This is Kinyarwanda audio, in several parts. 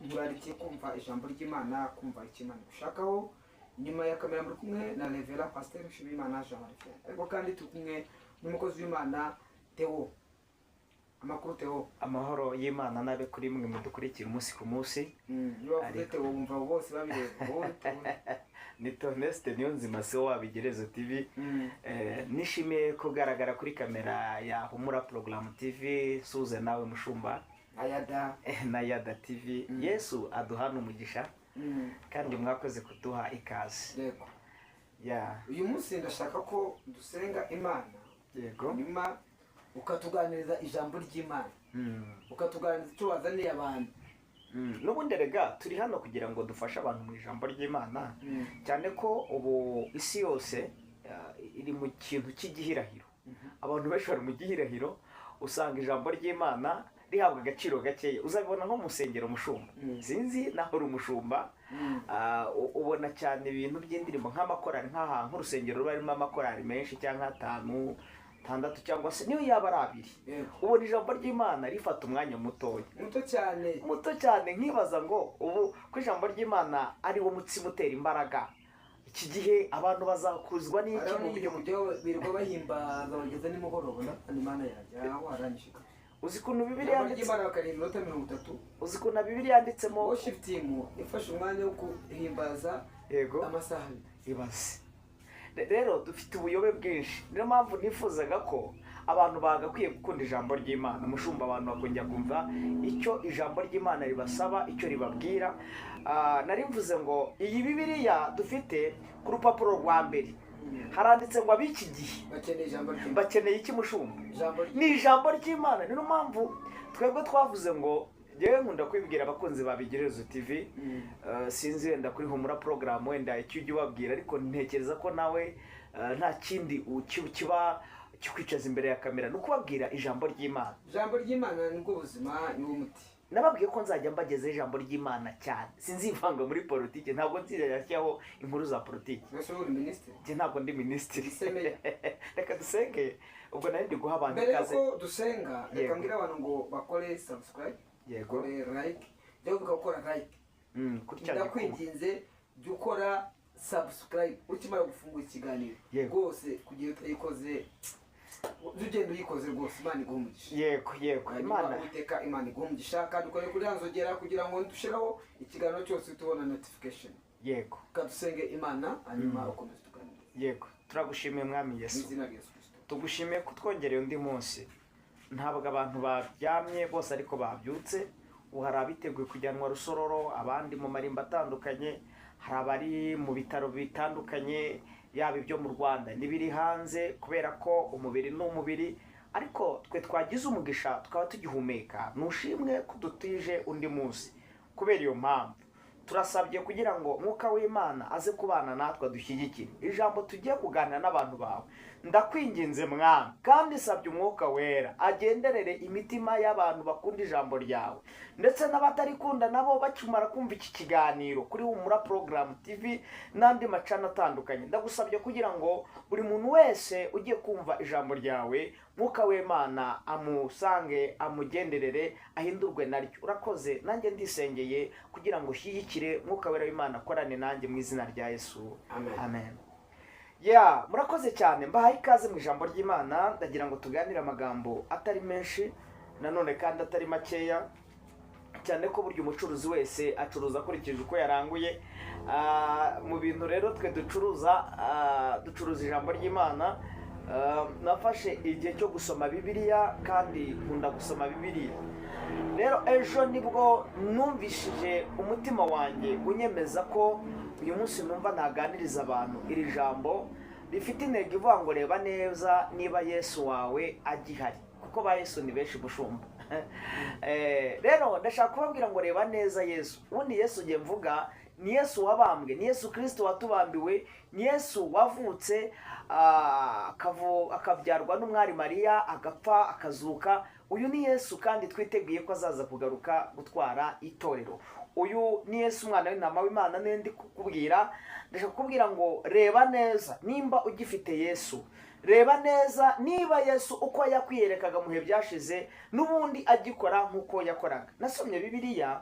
Nkurarikiye kumva ijambo ry'Imana, kumva icyo Imana igushakaho. Inyuma ya kamera muri kumwe na Reverend Pasiteri Nshimiyimana Jean Marie Vianney, ariko kandi turi kumwe n'umukozi w'Imana Theo. Amakuru, Theo? Amahoro y'Imana n'abe kuri mwe mudukurikira umunsi ku munsi. Iyo bavuze Theo wumva bose babireba, wowe Theo. Ni Toneste niyo nzima, si wowe Wabigerezo TV. Nishimiye kugaragara kuri kamera ya Humura Porogaramu TV, suze nawe mushumba. Ayada. Na Yada TV. Yesu aduhana umugisha. Kandi mwakoze kuduha ikaze. Yego. Ya. Uyu munsi ndashaka ko dusenga Imana, nyuma ukatuganiriza ijambo ry'Imana, ukatuganiriza icyo wazaniye abantu. N'ubundi rega turi hano kugira ngo dufashe abantu mu ijambo ry'Imana, cyane ko ubu isi yose iri mu kintu cy'igihirahiro. Abantu benshi bari mu gihirahiro, usanga ijambo ry'Imana rihabwa agaciro gakeya. Uzabibona nko mu nsengero, mushumba. Sinzi naho uri umushumba. Ubona cyane ibintu by'indirimbo nk'amakorari, nk'ahantu nk'urusengero ruba rurimo amakorari menshi cyangwa atanu, atandatu, cyangwa se niyo yaba ari abiri, ubona ijambo ry'Imana rifata umwanya mutoya. Muto cyane. Muto cyane. Nkibaza ngo ubu ko ijambo ry'Imana ari wo mutsima utera imbaraga, iki gihe abantu bazakuzwa n'iki Hariho mu n'igihe buryo kujyaho birirwa bahimbaza bageza nimugoroba, ndabona Imana yanjye aho warangije. Uzi ukuntu Bibiliya Ijambo yanditse? ry'Imana bakarinda iminota 30. Uzi ukuntu Bibiliya yanditsemo? Worship team ifashe umwanya wo guhimbaza amasaha 2. Ibaze. Rero dufite ubuyobe bwinshi, niyo mpamvu nifuzaga ko abantu bagakwiye gukunda ijambo ry'Imana, mushumba, abantu bakongera kumva icyo ijambo ry'Imana ribasaba, icyo ribabwira. Nari mvuze ngo iyi Bibiliya dufite, ku rupapuro rwa mbere haranditse ngo ab'iki gihe bakeneye ijambo ry'Imana. Bakeneye iki, mushumba? Ijambo. Ni ijambo ry'Imana. Niyo mpamvu twebwe twavuze ngo, njyewe nkunda kwibwira abakunzi ba Bigerezo TV, sinzi wenda kuri Humura Porogaramu wenda icyo ujya ubabwira, ariko ntekereza ko nawe nta kindi kiba kikwicaza imbere ya kamera ni ukubabwira ijambo ry'Imana. Ijambo ry'Imana nibwo buzima, niwo muti. Nababwiye ko nzajya mbagezaho ijambo ry'Imana cyane, sinzivanga muri politiki, ntabwo nzajya nshyiraho inkuru za politiki. Mbese uri minisitiri? Njye ntabwo ndi minisitiri. Isemeya. Reka dusenge. Ubwo nari ndi guha abantu Mbere ikaze. yuko dusenga, reka mbwire abantu ngo bakore subscribe, bakore like. Jya wibuka gukora like. Kuri cya gikumwe. Ndakwinginze, jya ukora subscribe ukimara gufungura ikiganiro. Rwose kugira utayikoze, ujye ugenda uyikoze rwose. Imana iguhe umugisha. Yego. Hanyuma Imana Uwiteka Imana iguhe umugisha, kandi ukore kuri ya nzogera kugira ngo dushireho ikiganiro cyose tubona notification. Reka dusenge Imana, hanyuma ukomeze tuganire. Yego, turagushimiye Mwami Mu Yesu. izina rya Yesu Kirisito. Tugushimiye ko twongereye undi munsi. Ntabwo abantu baryamye bose ariko babyutse. Ubu hari abiteguye kujyanwa Rusororo, abandi mu marimba atandukanye, hari abari mu bitaro bitandukanye, yaba ibyo mu Rwanda n'ibiri hanze, kubera ko umubiri ni umubiri, ariko twe twagize umugisha tukaba tugihumeka. Nushimwe ko dutije undi munsi. Kubera iyo mpamvu turasabye kugira ngo Mwuka w'Imana aze kubana natwe, adushyigikire ijambo tugiye kuganira n'abantu bawe. Ndakwinginze Mwami, kandi sabye Umwuka Wera agenderere imitima y'abantu bakunda ijambo ryawe, ndetse n'abatarikunda nabo bakimara kumva iki kiganiro kuri Humura Porogaramu TV n'andi macana atandukanye. Ndagusabye kugira ngo buri muntu wese ugiye kumva ijambo ryawe, Mwuka w'Imana amusange, amugenderere, ahindurwe naryo. Urakoze. Nanjye ndisengeye kugira ngo ushyigikire Mwuka Wera w'Imana akorane nanjye, mu izina rya Yesu. Amen. Amen. Ya, murakoze cyane, mbahaye ikaze mu ijambo ry'Imana. Ndagira ngo tuganire amagambo atari menshi nanone kandi atari makeya cyane, ko burya umucuruzi wese acuruza akurikije uko yaranguye. Mu bintu rero twe ducuruza, ducuruza ijambo ry'Imana. Nafashe igihe cyo gusoma Bibiliya kandi nkunda gusoma Bibiliya. Rero ejo nibwo numvishije umutima wanjye unyemeza ko uyu munsi numva naganiriza abantu iri jambo rifite intego ivuga ngo reba neza niba Yesu wawe agihari, kuko ba Yesu ni benshi, mushumba. Rero ndashaka kubabwira ngo reba neza Yesu. Ubundi Yesu ugiye mvuga ni Yesu wabambwe, ni Yesu Kirisito watubambiwe, ni Yesu wavutse, akabyarwa n'umwari Mariya, agapfa, akazuka. Uyu ni Yesu, kandi twiteguye ko azaza kugaruka gutwara itorero. Uyu ni Yesu umwana w'intama w'Imana. Niyo ndi kukubwira, ndashaka kukubwira ngo reba neza nimba ugifite Yesu, reba neza niba Yesu uko yakwiyerekaga mu bihe byashize n'ubundi agikora nk'uko yakoraga. Nasomye Bibiliya.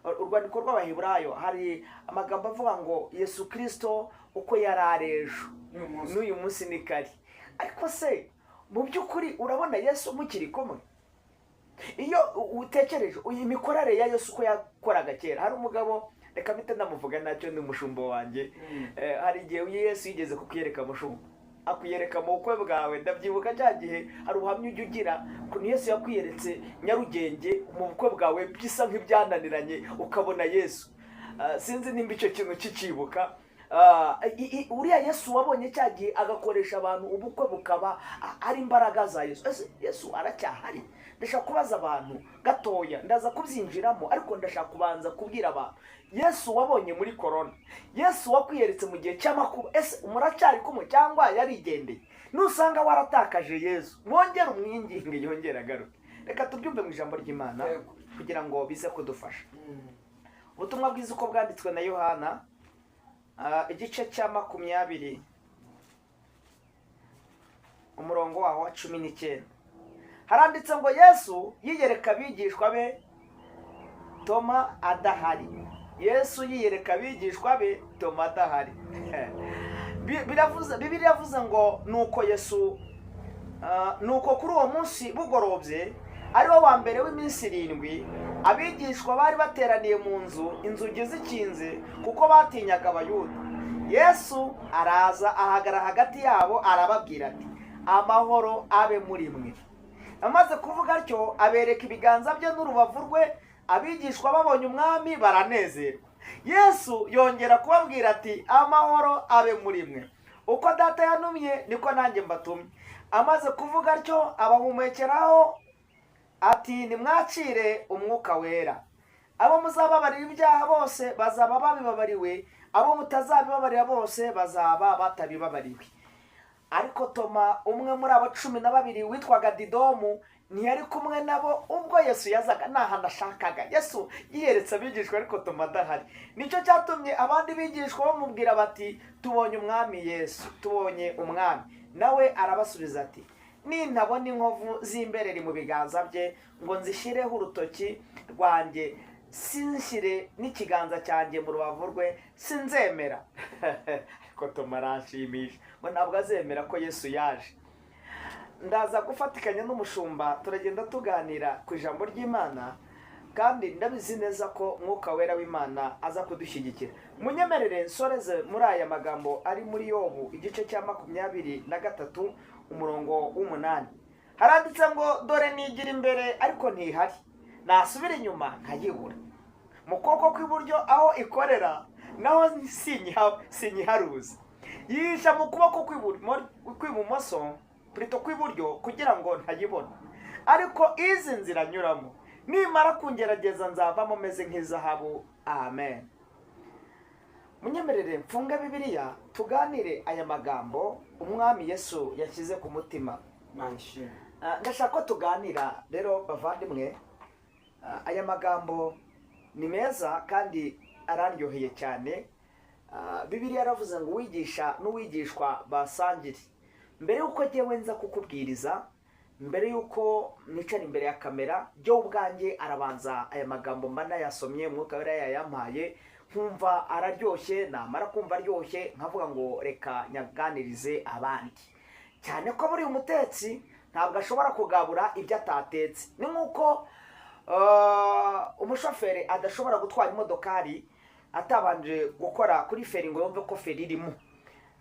Urwandiko rw'Abaheburayo, hari amagambo avuga ngo Yesu Kirisito uko yari ari ejo N'uyu munsi. n'uyu munsi ni kari. Ariko se mu by'ukuri urabona Yesu mukiri kumwe? Iyo utekereje imikorere ya Yesu uko yakoraga kera, hari umugabo, reka mpite ndamuvuga, ntacyo, ni umushumba wanjye. Hari igihe Yesu yigeze kukwiyereka, mushumba, akwiyereka mu bukwe bwawe. Ndabyibuka cya gihe, hari ubuhamya ujya ugira ukuntu Yesu yakwiyeretse Nyarugenge mu bukwe bwawe, bisa nk'ibyananiranye, ukabona Yesu. Sinzi nimba icyo kintu kikibuka. Uriya Yesu wabonye cya gihe agakoresha abantu ubukwe bukaba ari imbaraga za Yesu, ese Yesu aracyahari? Ndashaka kubaza abantu gatoya, ndaza kubyinjiramo, ariko ndashaka kubanza kubwira abantu: Yesu wabonye muri korona, Yesu wakwiyeretse mu gihe cy'amakuba, ese muracyari kumwe cyangwa yarigendeye? Nusanga waratakaje Yesu, wongere umwinginge yongere agaruke. Reka tubyumve mu ijambo ry'Imana kugira ngo bize kudufasha. Ubutumwa bwiza uko bwanditswe na Yohana, igice cya 20, umurongo waho wa 19, haranditse ngo: "Yesu yiyereka abigishwa be Toma adahari." Yesu yiyereka abigishwa be Toma adahari. Bibiliya yavuze ngo nuko Yesu, nuko kuri uwo munsi bugorobye, ari wo wa mbere w'iminsi 7, abigishwa bari bateraniye mu nzu, inzugi zikinze kuko batinyaga Abayuda. Yesu araza ahagarara hagati yabo, arababwira ati: "Amahoro abe muri mwe." Amaze kuvuga atyo, abereka ibiganza bye n'urubavu rwe. Abigishwa babonye Umwami baranezerwa. Yesu yongera kubabwira ati: "Amahoro abe muri mwe. Uko Data yantumye, niko nanjye mbatumye." Amaze kuvuga atyo, abahumekeraho ati: "Nimwakire Umwuka Wera. Abo muzababarira ibyaha bose bazaba babibabariwe, abo mutazabibabarira bose bazaba batabibabariwe." Ariko Toma, umwe muri abo 12, witwaga Didomu, ntiyari kumwe nabo ubwo Yesu yazaga. Nta hantu ashakaga. Yesu yiyeretse abigishwa ariko Toma adahari. Nicyo cyatumye abandi bigishwa bamubwira bati: "Tubonye Umwami Yesu, tubonye Umwami." Nawe arabasubiza ati: "Nintabona inkovu z'imbereri mu biganza bye ngo nzishyireho urutoki rwanjye, sinshyire n'ikiganza cyanjye mu rubavu rwe, sinzemera." Ariko Toma aranshimisha, ngo ntabwo azemera ko Yesu yaje. Ndaza gufatikanya n'umushumba, turagenda tuganira ku ijambo ry'Imana, kandi ndabizi neza ko Mwuka Wera w'Imana aza kudushyigikira. Munyemerere nsoreze muri aya magambo ari muri Yobu, igice cya 23, umurongo w'8. Haranditse ngo: "Dore nigira imbere ariko ntihari, nasubira inyuma nkayibura. Mu kuboko kw'iburyo aho ikorera naho sinyiharuzi. Yihisha mu kuboko kw'ibumoso, plutôt kw'iburyo, kugira ngo ntayibona. Ariko izi nzira nyuramo, nimara kungerageza nzavamo meze nk'izahabu." Amen. Munyemerere mfunge Bibiliya, tuganire aya magambo Umwami Yesu yashyize ku mutima. Imana ishimwe. Ndashaka ko tuganira rero, bavandimwe. Aya magambo ni meza kandi araryoheye cyane. Bibiliya yaravuze ngo uwigisha n'uwigishwa basangire. Mbere y'uko jyewe nza kukubwiriza, mbere y'uko nicara imbere ya kamera, jyewe ubwanjye arabanza aya magambo mba nayasomye, Umwuka Wera yayampaye, nkumva araryoshye. Namara kumva aryoshye, nkavuga ngo reka nyaganirize abandi, cyane ko buriya umutetsi ntabwo ashobora kugabura ibyo atatetse. Ni nk'uko umushoferi adashobora gutwara imodokari atabanje gukora kuri feri ngo yumve ko feri irimo.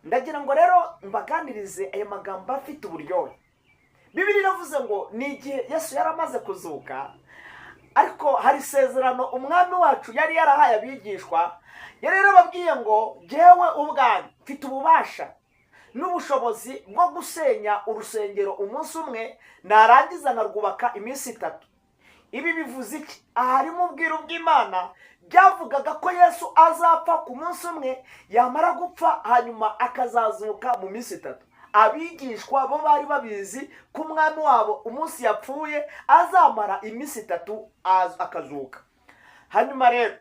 Ndagira ngo rero mbaganirize aya magambo afite uburyohe. Bibiliya iravuze ngo ni igihe Yesu yari amaze kuzuka, ariko hari isezerano Umwami wacu yari yarahaye abigishwa. Yari yarababwiye ngo: "Jyewe ubwanjye mfite ububasha n'ubushobozi bwo gusenya urusengero umunsi umwe, narangiza nkarwubaka iminsi 3." Ibi bivuze iki? Aha harimo ubwiru bw'Imana. Byavugaga ko Yesu azapfa ku munsi umwe, yamara gupfa hanyuma akazazuka mu minsi 3. Abigishwa bo bari babizi ko Umwami wabo umunsi yapfuye azamara iminsi 3 akazuka. Hanyuma rero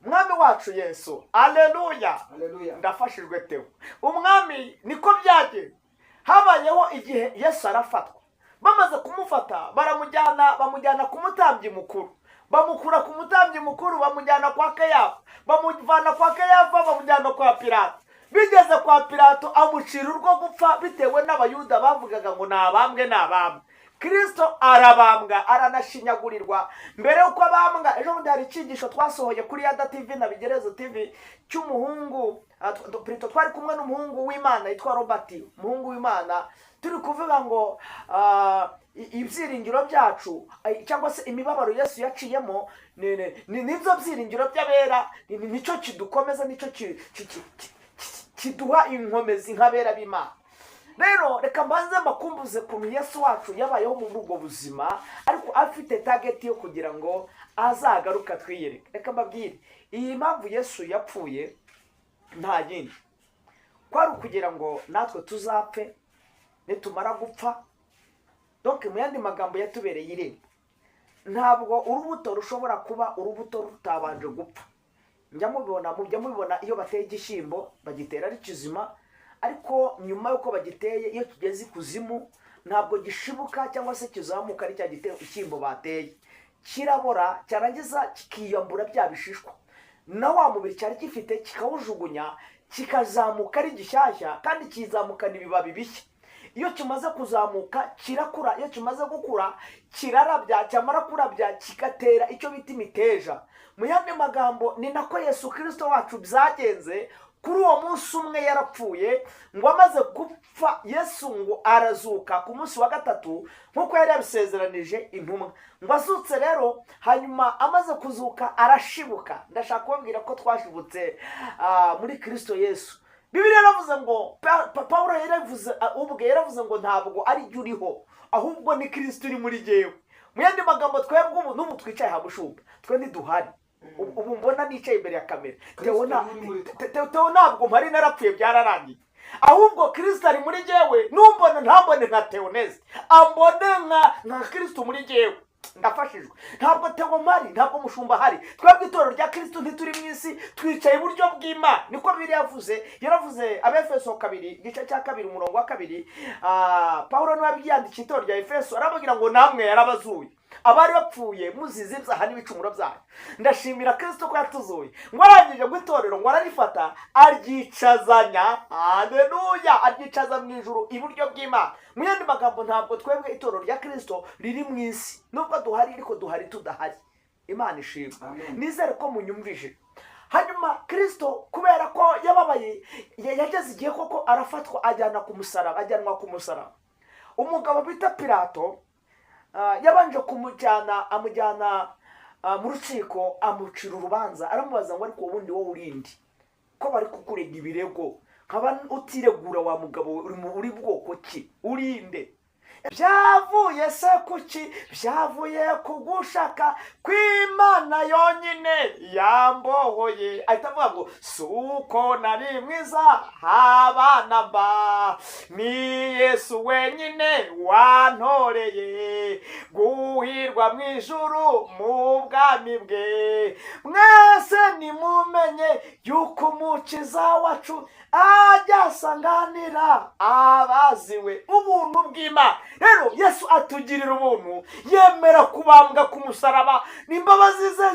Umwami wacu Yesu, aleluya! Haleluya. Ndafashijwe tewe. Umwami niko byagenze. Habayeho igihe Yesu arafatwa. Bamaze kumufata baramujyana, bamujyana ku mutambyi mukuru. Bamukura ku mutambyi mukuru, bamujyana kwa Kayafa, bamuvana kwa Kayafa, bamujyana kwa Pilato. Bigeze kwa Pilato, amucira urwo gupfa bitewe n'Abayuda bavugaga ngo ni abambwe, ni abambwe. Kirisito arabambwa, aranashinyagurirwa. Mbere y'uko abambwa, ejo bundi hari icyigisho twasohoye kuri Yada TV na Bigerezo TV cy'umuhungu, plutôt twari kumwe n'umuhungu w'Imana yitwa Robert, umuhungu w'Imana, turi kuvuga ngo ibyiringiro byacu, cyangwa se imibabaro Yesu yaciyemo nibyo byiringiro by'abera, nicyo kidukomeza, nicyo kiduha inkomezi nk'abera b'Imana. Rero reka mbanze mbakumbuze ukuntu Yesu wacu yabayeho muri ubwo buzima, ariko afite target yo kugira ngo azagaruke twiyereke. Reka mbabwire iyi mpamvu Yesu yapfuye, nta yindi, kwari ukugira ngo natwe tuzapfe. Nitumara gupfa, donc mu yandi magambo, yatubereye irembo. Ntabwo urubuto rushobora kuba urubuto rutabanje gupfa. Njya mubibona, mujya mubibona, iyo bateye igishyimbo bagitera ari kizima, ariko nyuma y'uko bagiteye, iyo kigeze ikuzimu ntabwo gishibuka cyangwa se kizamuka ari cya gishyimbo bateye. Kirabora, cyarangiza kikiyambura bya bishishwa na wa mubiri cyari gifite, kikawujugunya, kikazamuka ari gishyashya kandi kizamukana ibibabi bishya. Iyo kimaze kuzamuka kirakura, iyo kimaze gukura kirarabya, cyamara kurabya kigatera icyo bita imiteja. Mu yandi magambo, ni nako Yesu Kirisito wacu byagenze. Kuri uwo munsi umwe yarapfuye, ngo amaze gupfa Yesu ngo arazuka ku munsi wa gatatu nk'uko yari yabisezeranije intumwa. Ngo azutse rero, hanyuma amaze kuzuka arashibuka. Ndashaka kubabwira ko twashibutse muri Kirisito Yesu. Bibiliya yaravuze ngo Pawulo yaravuze, ubwe yaravuze ngo ntabwo ari jye uriho, ahubwo ni Kirisito uri muri jyewe. Mu yandi magambo, twebwe ubu n'ubu twicaye habushumba, twe ntiduhari. Ubu mbona nicaye imbere ya kamera, Theo Kristo uri muri twe. Theo ntabwo mpari, narapfuye, byararangiye, ahubwo Kirisito ari muri jyewe. Numbona ntambone nka Theoneste, ambone nka Kirisito muri jyewe. Ndafashijwe. Ntabwo Theo mpari, ntabwo mushumba ahari. Twebwe itorero rya Kirisito ntituri mu isi, twicaye iburyo bw'Imana, niko Bibiliya yavuze. Yaravuze, Abefeso 2, igice cya 2, umurongo wa 2, Pawulo niwe yabyandikiye itorero rya Efeso, arababwira ngo namwe yarabazuye abari bapfuye muzize ibyaha n'ibicumuro byanyu. Ndashimira Kirisito ko yatuzuye. Ngo arangije ngo itorero ngo ararifata, aryicazanya, haleluya, aryicaza mu ijuru iburyo bw'Imana. Mu yandi magambo, ntabwo twebwe itorero rya Kirisito riri mu isi, nubwo duhari, ariko duhari tudahari. Imana ishimwe. Amen. Nizere ko munyumvije. Hanyuma Kirisito, kubera ko yababaye, yageze igihe koko arafatwa, ajyana ku musaraba, ajyanwa ku musaraba. Umugabo bita Pilato yabanje kumujyana, amujyana mu rukiko, amucira urubanza, aramubaza ngo: "Ariko ubundi wowe urinde ko bari kukurega ibirego, nkaba utiregura, wa mugabo we, uri bwoko ki? Urinde?" Byavuye se kuki? Byavuye ku gushaka kw'Imana yonyine yambohoye. Ahita avuga ngo: "Si uko nari mwiza, habana mba, ni Yesu wenyine wantoreye guhirwa mu ijuru mu bwami bwe. Mwese nimumenye yuko Umukiza wacu ajya asanganira abaziwe." Ubuntu bw'Imana rero, Yesu atugirira ubuntu, yemera kubambwa ku musaraba. N'imbabazi ze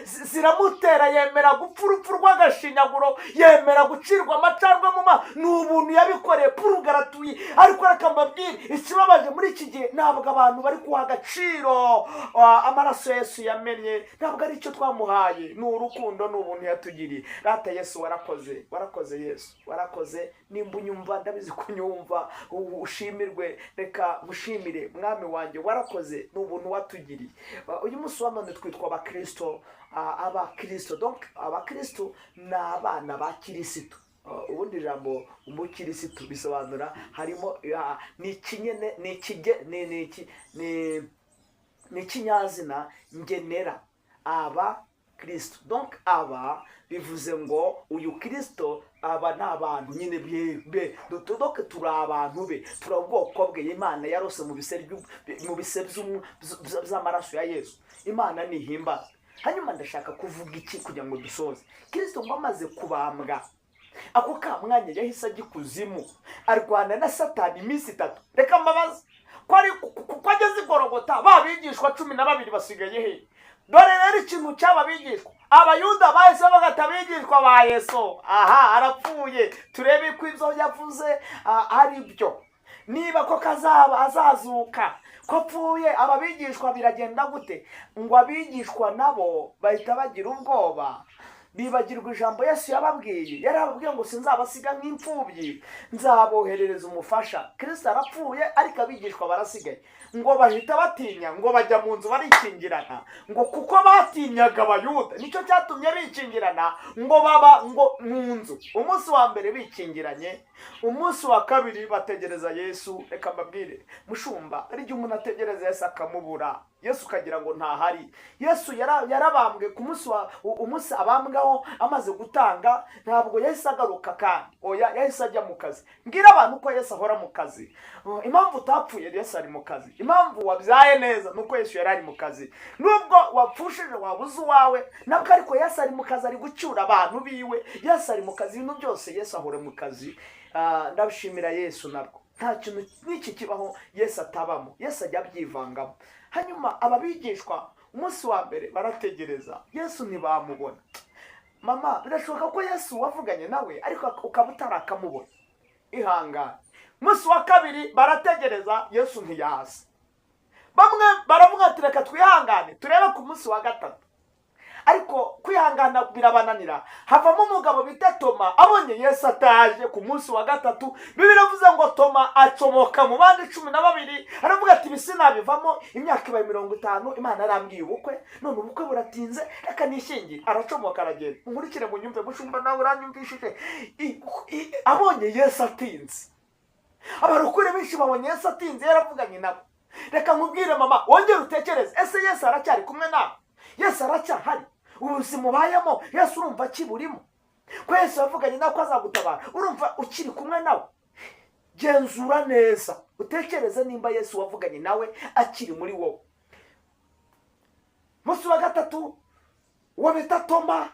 ziramutera, yemera gupfa urupfu rw'agashinyaguro, yemera gucirwa amacandwe mu maso. Ni ubuntu yabikoreye, pour gratuit. Ariko reka mbabwire ikibabaje muri iki gihe: ntabwo abantu bari kuha agaciro amaraso Yesu yamennye. Ntabwo ari icyo twamuhaye, ni urukundo, ni ubuntu yatugiriye. Rata Yesu warakoze, warakoze Yesu, warakoze. Nimba unyumva, ndabizi kunyumva, ubu ushimirwe. Reka ngushimire, Mwami wanjye, warakoze, ni ubuntu watugiriye. Uyu munsi wa none twitwa Abakristo, Abakristo, donc Abakristo ni abana ba Kirisitu. Ubundi ijambo umukirisitu bisobanura harimo ni ikinyene, ni ikige, ni iki, ni ikinyazina ngenera, aba Kristo. Donc aba bivuze ngo uyu Kristo, aba ni abantu nyine be, donc turi abantu be, turi ubwoko bwe Imana yarose mu bise by'amaraso ya Yesu. Imana ntihimbazwe. Hanyuma ndashaka kuvuga iki kugira ngo dusoze? Kristo ngo amaze kubambwa, ako ka mwanya yahise ajya ikuzimu, arwana na Satani iminsi 3. Reka mbabaze, ko ari ko ageze i Gorogota, ba bigishwa 12 basigaye he? Dore rero ikintu cy'aba bigishwa, Abayuda bahise bagata abigishwa ba Yesu. Aha arapfuye, turebe ko ibyo yavuze ari byo, niba ko kazaba azazuka, ko apfuye, aba bigishwa biragenda gute? Ngo abigishwa nabo bahita bagira ubwoba, bibagirwa ijambo Yesu yababwiye. Yarababwiye ngo sinzabasiga nk'imfubyi, nzaboherereza umufasha. Kirisito arapfuye, ariko abigishwa barasigaye. Ngo bahita batinya, ngo bajya mu nzu barikingirana, ngo kuko batinyaga Abayuda, nicyo cyatumye bikingirana. Ngo baba ngo mu nzu umunsi wa mbere bikingiranye, umunsi wa kabiri bategereza Yesu. Reka mbabwire mushumba, hari igihe umuntu ategereza Yesu akamubura, Yesu ukagira ngo ntahari. Yesu yarabambwe ku munsi wa umunsi abambwaho, amaze gutanga, ntabwo yahise agaruka kandi, oya, yahise ajya mu kazi. Mbwira abantu ko Yesu ahora mu kazi. Impamvu utapfuye, Yesu ari mu kazi. Impamvu wabyaye neza ni uko Yesu yari ari mu kazi. Nubwo wapfushije, wabuze uwawe nabwo, ariko Yesu ari mu kazi, ari gucyura abantu biwe. Yesu ari mu kazi, ibintu byose Yesu ahora mu kazi. Ndabishimira Yesu. Nabwo nta kintu n'iki kibaho Yesu atabamo, Yesu ajya abyivangamo. Hanyuma aba bigishwa umunsi wa mbere barategereza Yesu ntibamubona. Mama, birashoboka ko Yesu wavuganye nawe ariko ukaba utarakamubona, ihangane. Umunsi wa kabiri barategereza, Yesu ntiyaza. Bamwe baravuga ati reka twihangane turebe ku munsi wa gatatu, ariko kwihangana birabananira. Havamo umugabo bita Toma. Abonye Yesu ataje ku munsi wa gatatu, Bibiliya iravuze ngo Toma acomoka mu bandi 12, aravuga ati ibi sinabivamo, imyaka ibaye 50 Imana yarambwiye ubukwe, none ubukwe buratinze, reka nishyingire. Aracomoka aragenda. Nkurikire munyumve, mushumba nawe uranyumvishije. Abonye Yesu atinze, abarokore benshi babonye Yesu atinze yaravuganye nabo. Reka nkubwire mama, wongere utekereze, ese Yesu aracyari kumwe nawe? Yesu aracyahari? Ubuzima ubayemo, Yesu urumva akiburimo? Ko Yesu yavuganye nawe ko azagutabara, urumva ukiri kumwe nawe? Genzura neza, utekereze nimba Yesu wavuganye nawe akiri muri wowe. Munsi wa gatatu, uwo bita Toma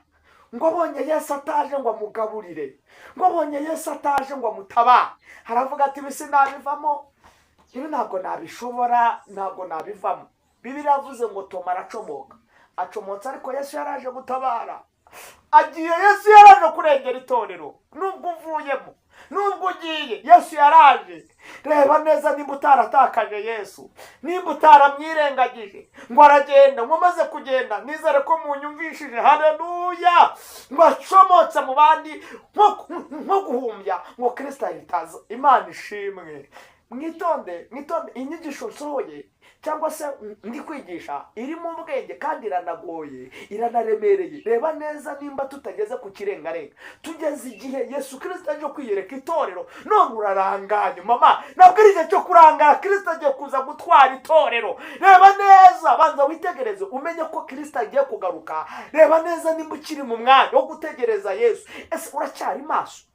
ngo abonye Yesu ataje ngo amugaburire, ngo abonye Yesu ataje ngo amutabare, aravuga ati ibi sinabivamo, ibi ntabwo nabishobora, ntabwo nabivamo. Bibiliya iravuze ngo Toma aracomoka. Acomotse ariko Yesu yaraje gutabara, agiye Yesu yaraje kurengera itorero. Nubwo uvuyemo, nubwo ugiye, Yesu yaraje. Reba neza nimba utaratakaje Yesu, nimba utaramwirengagije. Ngo aragenda, ngo amaze kugenda, nizere ko munyumvishije, haleluya, ngo acomotse mu bandi nko guhumbya, ngo Kirisito ahita aza. Imana ishimwe. Mwitonde, mwitonde, inyigisho nsohoye cyangwa se ndi kwigisha irimo ubwenge kandi iranagoye, iranaremereye. Reba neza nimba tutageze ku kirengarenga. Tugeze igihe Yesu Kirisito aje kwiyereka itorero, none urarangaye mama. Ntabwo ari igihe cyo kurangara, Kirisito agiye kuza gutwara itorero. Reba neza, banza witegereze umenye ko Kirisito agiye kugaruka. Reba neza nimba ukiri mu mwanya wo gutegereza Yesu. Ese uracyari maso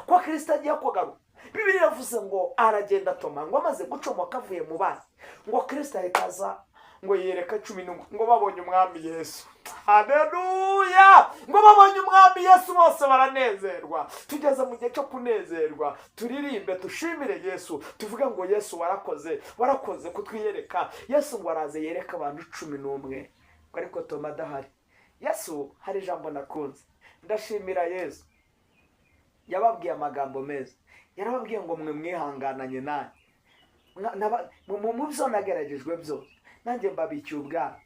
ko Kirisito agiye kugaruka? Bibiliya iravuze ngo aragenda, Toma ngo amaze gucomoka avuye mu bana, ngo Kirisito ahita aza, ngo yereka 11, ngo babonye umwami Yesu, haleluya, ngo babonye umwami Yesu bose baranezerwa. Tugeze mu gihe cyo kunezerwa, turirimbe, dushimire Yesu, tuvuge ngo Yesu warakoze, warakoze kutwiyereka. Yesu ngo araze yereka abantu 11, ngo ariko Toma adahari. Yesu hari ijambo nakunze, ndashimira Yesu, yababwiye amagambo meza. Yarababwiye ngo mwe mwihangananye nanjye mu byo nageragejwe byose, nanjye mbabikiye ubwami.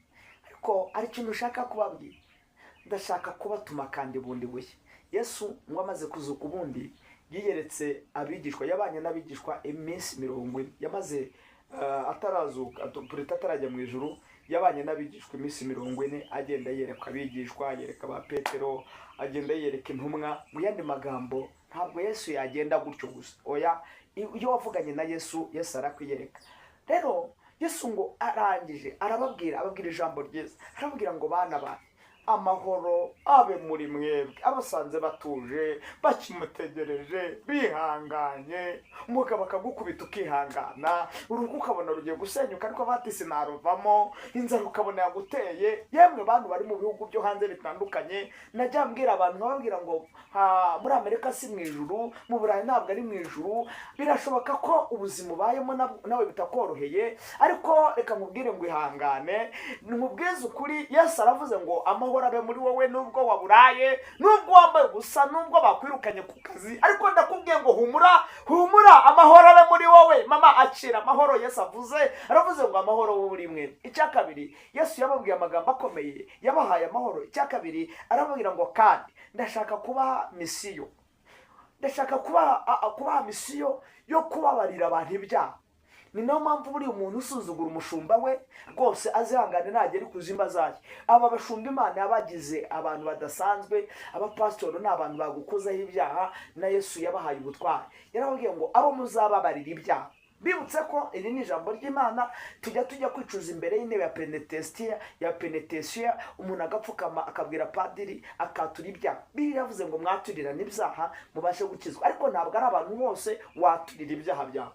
Ariko hari ikintu ushaka kubabwira, ndashaka kubatuma kandi bundi bushya. Yesu ngo amaze kuzuka ubundi yiyeretse abigishwa, yabanye n'abigishwa iminsi 40 yamaze atarazuka, purita atarajya mu ijuru. Yabanye n'abigishwa iminsi 40, agenda yereka abigishwa, yereka ba Petero, agenda yereka intumwa. Mu yandi magambo, ntabwo Yesu yagenda gutyo gusa, oya. Iyo wavuganye na Yesu, Yesu arakwiyereka. Rero Yesu ngo arangije arababwira, ababwira ijambo ryiza, arababwira ngo bana banjye, Amahoro abe muri mwebwe. Abasanze batuje, bakimutegereje, bihanganye. Umugabo akagukubita ukihangana, urugo ukabona rugiye gusenyuka ariko bati sinaruvamo, inzara ukabona yaguteye. Yemwe bantu bari mu bihugu byo hanze bitandukanye, najya mbwira abantu nkababwira ngo muri Amerika si mu ijuru, mu Burayi ntabwo ari mu ijuru. Birashoboka ko ubuzima ubayemo nawe bitakoroheye, ariko reka nkubwire ngo ihangane, nkubwize ukuri. Yesu aravuze ngo amahoro abe muri wowe, nubwo waburaye, nubwo wambaye ubusa, nubwo bakwirukanye ku kazi, ariko ndakubwiye ngo humura, humura, amahoro abe muri wowe. Mama, akira amahoro Yesu avuze. Aravuze ngo amahoro muri mwe. Icya kabiri, Yesu yababwiye amagambo akomeye, yabahaye amahoro. Icya kabiri, arababwira ngo kandi ndashaka kubaha mission, ndashaka kubaha mission yo kubabarira abantu ibyaha. Ni nayo mpamvu buriya umuntu usuzugura umushumba we rwose azihangane nagera ikuzimu azajya. Aba bashumba Imana yabagize abantu badasanzwe. Abapasitori ni abantu bagukozaho ibyaha, na Yesu yabahaye ubutware. Yarababwiye ngo abo muzababarira ibyaha. Bibutse ko iri ni ijambo ry'Imana. Tujya kwicuza imbere y'intebe ya penetesiya, ya penetesiya, umuntu agapfukama akabwira padiri akatura ibyaha. Bibiliya yavuze ngo mwaturirane ibyaha mubashe gukizwa, ariko ntabwo ari abantu bose waturira ibyaha byawe.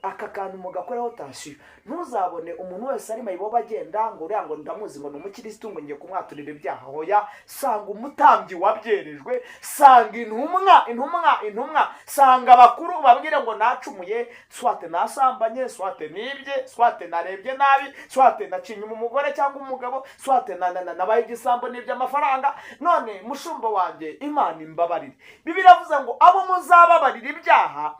Aka kantu mugakoreho attention. Ntuzabone umuntu wese ari mayibobo agenda ngo uriya ngo ndamuzi, ngo ni umukirisitu, ngo ngiye kumwaturira ibyaha. Hoya, sanga umutambyi wabyerejwe, sanga intumwa, intumwa, intumwa, sanga abakuru, babwire ngo nacumuye, soit nasambanye, soit nibye, soit narebye nabi, soit nacinya umugore cyangwa umugabo, soit nabaye igisambo nibye amafaranga, none mushumba wanjye, Imana imbabarire. Bibiliya iravuze ngo abo muzababarira ibyaha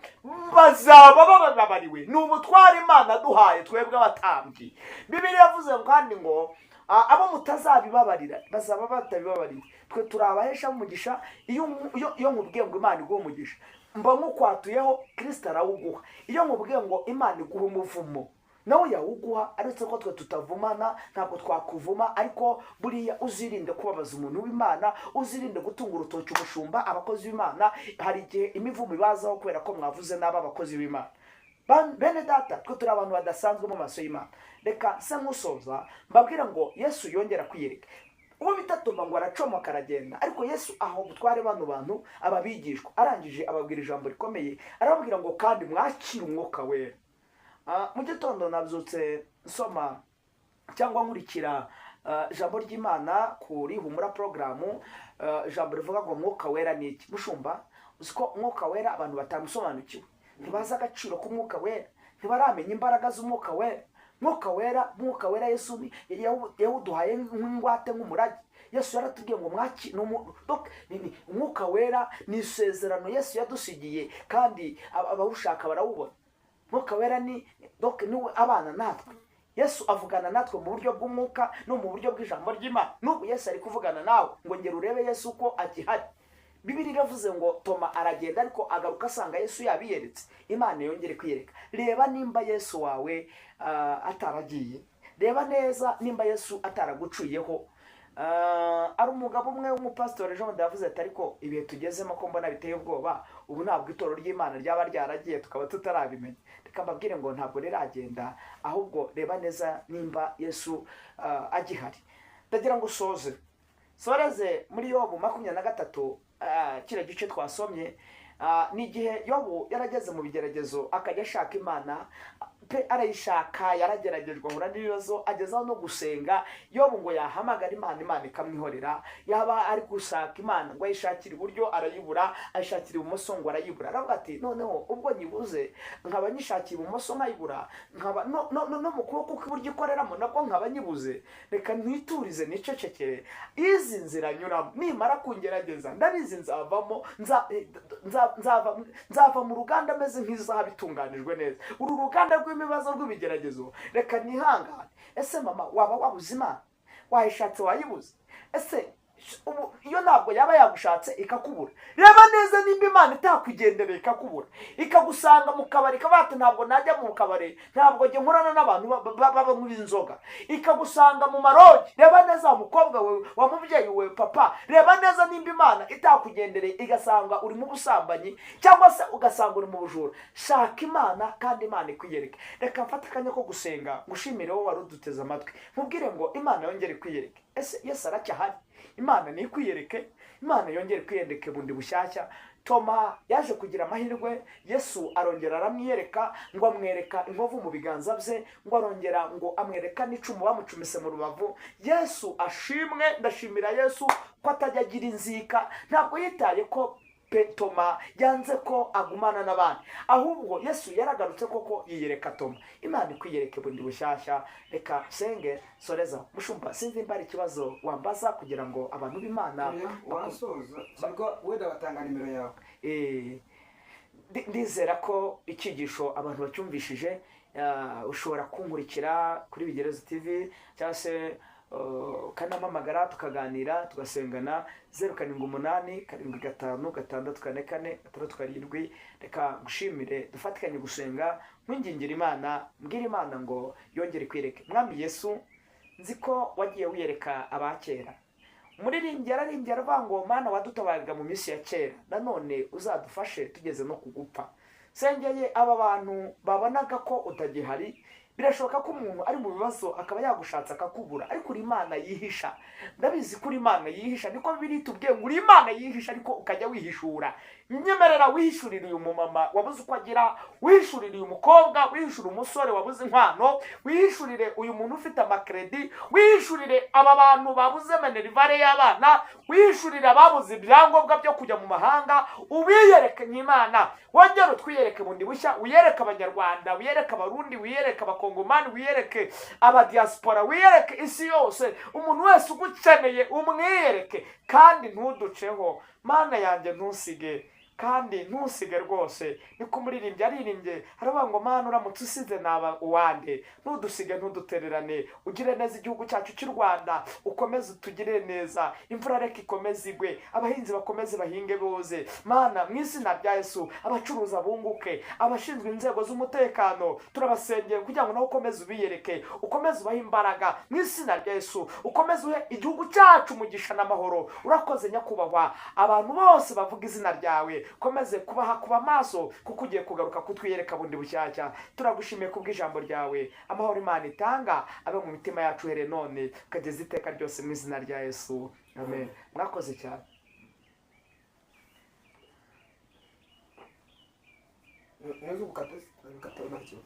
bazaba bababariwe. Ni ubutware Imana duhaye twebwe abatambyi. Bibiliya yavuze ngo kandi ngo abo mutazabibabarira bazaba batabibabariwe. Twe turi abahesha umugisha. Iyo nkubwiye ngo Imana iguhe umugisha, mba nkukwatuyeho, Kirisita arawuguha. Iyo nkubwiye ngo Imana iguhe umuvumo, nawe yawuguha. Aretse ko twe tutavumana, ntabwo twakuvuma, ariko buriya uzirinde kubabaza umuntu w'Imana, uzirinde gutunga urutoki umushumba, abakozi b'Imana. Hari igihe imivumo ibazaho kubera ko mwavuze nabi abakozi b'Imana. Bene data, twe turi abantu badasanzwe mu maso y'Imana. Reka nsa nkusoza mbabwira ngo Yesu yongera kwiyereka uwo bita Toma, ngo aracomoka aragenda, ariko Yesu aho butware bano bantu aba bigishwa, arangije ababwira ijambo rikomeye, arababwira ngo kandi mwakire Umwuka Wera. Mu gitondo nabyutse nsoma cyangwa nkurikira ijambo ry'Imana kuri Humura porogaramu, ijambo rivuga ngo Mwuka Wera ni iki? Mushumba, uzi ko Umwuka Wera abantu batamusobanukiwe, ntibazi agaciro k'Umwuka Wera, ntibaramenya imbaraga z'Umwuka Wera. Mwuka Wera, Mwuka Wera Yesu yawuduhaye nk'ingwate, nk'umurage. Yesu yaratubwiye ngo mwaki ni donc, Umwuka Wera ni isezerano Yesu yadusigiye, kandi abawushaka barawubona. Mwuka Wera ni donc niwe abana natwe. Yesu avugana natwe mu buryo bw'umwuka no mu buryo bw'ijambo ry'Imana. N'ubu Yesu ari kuvugana nawe ngo ngera urebe Yesu uko agihari. Bibiliya iravuze ngo Toma aragenda, ariko agaruka asanga Yesu yabiyeretse. Imana yongere kwiyereka. Reba nimba Yesu wawe ataragiye, reba neza nimba Yesu ataragucuyeho. Ari umugabo umwe w'umupasitori ejo bundi yavuze ati: "Ariko ibihe tugezemo ko mbona biteye ubwoba, ubu ntabwo itorero ry'Imana ryaba ryaragiye tukaba tutarabimenya?" Reka mbabwire ngo ntabwo riragenda, ahubwo reba neza nimba Yesu agihari. Ndagira ngo usoze soreze muri Yobu 23, kiriya gice twasomye, ni igihe Yobu yarageze mu bigeragezo, akajya ashaka Imana pe, arayishaka, yarageragejwe, ahura n'ibibazo, agezaho no gusenga. Yobu ngo yahamagara Imana, Imana ikamwihorera. Yaba ari gushaka Imana ngo ayishakire iburyo arayibura, ayishakira ibumoso ngo arayibura. Aravuga ati: "Noneho ubwo nyibuze, nkaba nyishakiye ibumoso nkayibura, nkaba no mu kuboko kw'iburyo ikoreramo nabwo nkaba nyibuze, reka ntiturize nicecekere. Izi nzira nyuramo nimara kungerageza, ndabizi nzavamo, nzava mu ruganda meze nk'izahabu itunganijwe neza. Uru ruganda rw'imibazo, rw'ibigeragezo, reka nihangane." Ese mama, waba wabuze Imana? Wayishatse wayibuze? Ese ubu iyo ntabwo yaba yagushatse ikakubura? Reba neza nimba Imana itakugendereye ikakubura, ikagusanga mu kabari, ikavuga ati: "Ntabwo najya mu kabari, ntabwo njye nkorana n'abantu banywa inzoga." Ikagusanga mu marogi. Reba neza wa mukobwa we, wa mubyeyi we, papa, reba neza nimba Imana itakugendereye igasanga uri mu busambanyi cyangwa se ugasanga uri mu bujura. Shaka Imana kandi Imana ikwiyereke. Reka mfate akanya ko gusenga, ngushimire wowe wari uduteze amatwi, nkubwire ngo Imana yongere ikwiyereke. Ese Yesu aracyahari? Imana nikwiyereke, Imana yongere kwiyereke bundi bushyashya. Toma yaje kugira amahirwe, Yesu arongera aramwiyereka, ngo amwereka inkovu mu biganza bye, ngo arongera ngo amwereka n'icumu bamucumise mu rubavu. Yesu ashimwe. Ndashimira Yesu ko atajya agira inzika. Ntabwo yitaye ko Toma yanze ko agumana n'abandi, ahubwo Yesu yaragarutse koko yiyereka Toma. Imana ikwiyereke bundi bushyashya. Reka senge soreza. Mushumba, sinzi nimba hari ikibazo wambaza kugira ngo abantu b'Imana Wasoza, cyangwa wenda batanga nimero yawe. Ndizera ko icyigisho abantu bacyumvishije. Ushobora kunkurikira kuri Bigerezo TV, cyangwa se ukanampamagara tukaganira, tugasengana, 0787564467. Reka ngushimire, dufatikanye gusenga, nkwingingira Imana, mbwira Imana ngo yongere kwireke. Mwami Yesu, nzi ko wagiye wiyereka abakera. Umuririmbyi yararimbye aravuga ngo: "Mana wadutabarira mu minsi ya kera, nanone uzadufashe tugeze no kugupfa." Sengeye aba bantu babonaga ko utagihari. Birashoboka ko umuntu ari mu bibazo akaba yagushatse akakubura, ariko uri Imana yihisha. Ndabizi ko uri Imana yihisha, niko biri tubwiye ngo uri Imana yihisha, ariko ukajya wihishura. Nyemerera wihishurire uyu mumama wabuze uko agira, wihishurire uyu mukobwa, wihishure umusore wabuze inkwano, wihishurire uyu muntu ufite amakredi, wihishurire aba bantu babuze minerval y'abana, wihishurire ababuze ibyangombwa byo kujya mu mahanga. Ubiyereke nk'Imana, wongere utwiyereke bundi bushya. Wiyereke Abanyarwanda, wiyereke Abarundi, wiyereke Abakongomani, wiyereke abadiaspora, wiyereke isi yose. Umuntu wese ugukeneye umwiyereke, kandi ntuduceho. Mana yanjye, ntusige, kandi ntusige rwose. Niko umuririmbyi aririmbye aravuga ngo: "Mana, uramutse usize naba uwande?" Ntudusige, ntudutererane. Ugire neza igihugu cyacu cy'u Rwanda, ukomeze utugire neza. Imvura reka ikomeze igwe, abahinzi bakomeze bahinge boze. Mana, mu izina rya Yesu, abacuruza bunguke. Abashinzwe inzego z'umutekano turabasengeye kugira ngo nawe ukomeze ubiyereke, ukomeze ubahe imbaraga mu izina rya Yesu, ukomeze uhe igihugu cyacu umugisha n'amahoro. Urakoze nyakubahwa. Abantu bose bavuga izina ryawe, komeze kubaha kuba maso, kuko ugiye kugaruka kutwiyereka bundi bushyashya. Turagushimiye kubw'ijambo ryawe. Amahoro Imana itanga abe mu mitima yacu uhereye none ukageza iteka ryose, mu izina rya Yesu, amen. Mwakoze cyane. Ntuzi gukata, gukata nta kibazo.